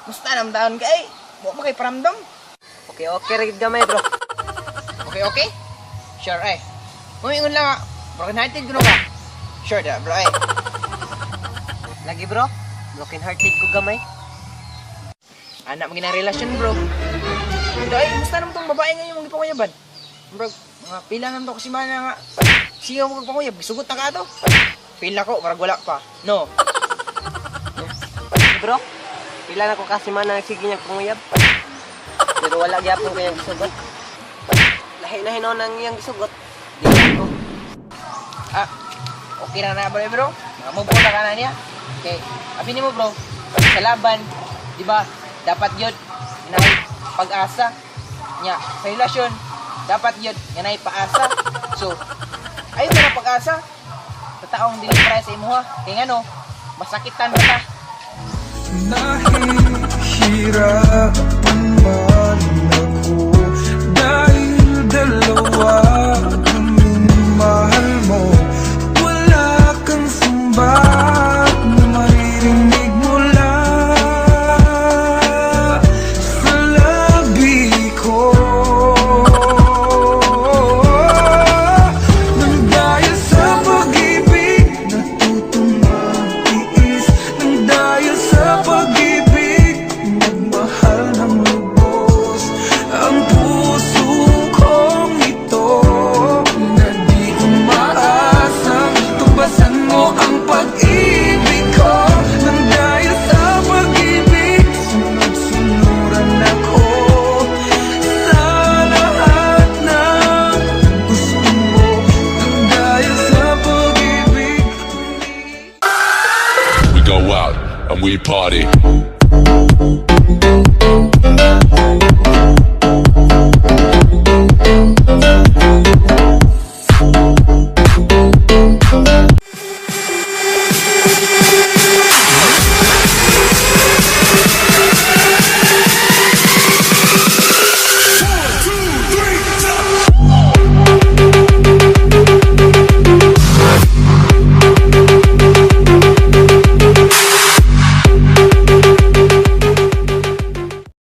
Musta naman taon kay? Wa pa kay paramdam. Okay, ra gid gamay, bro. Okay. Sure eh. Muingon lang ah. Broken hearted kuno ka. Sure da, bro eh. Lagi, bro. Broken hearted ko gamay. Anak mo relasyon, bro. Pero ay, musta naman tong babae ngayon mong gipanguyaban? Bro, mga pila naman to kasi mana nga. Siya mo panguyab, gisugot na ka to. Pila ko, parang wala pa. No. Bro, pila na ko kasi man nagsige niya panguyab. Pero wala gyapon ko iyang gisugot. Lahi na hinon ang iyang gisugot. Di na ko. Ah, okay na na bro, bro. Mga move on na ka na niya. Okay, abi nimo, bro, sa laban, di ba, dapat yun, na pag-asa. Nya, sa relasyon, dapat yun, nga naay paasa. So, ayun ka na pag-asa. Sa taong dili para sa imuha. Kay ngano, masakitan ba ta? Nahihirapan man ako dahil dalawa kaming mahal mo. Wala kang sumbat na maririnig mula sa labi ko. Nang dahil sa pag-ibig, natutong magtiis. Nang dahil sa pag-ibig, nagmahal ng lubos. Ang puso kong ito na di umaasang tumbasan mo ang pag-ibig ko. Nang dahil sa pag-ibig, sunod-sunuran ako sa lahat ng gusto mo. Nang dahil sa pag-ibig. We go out and we party.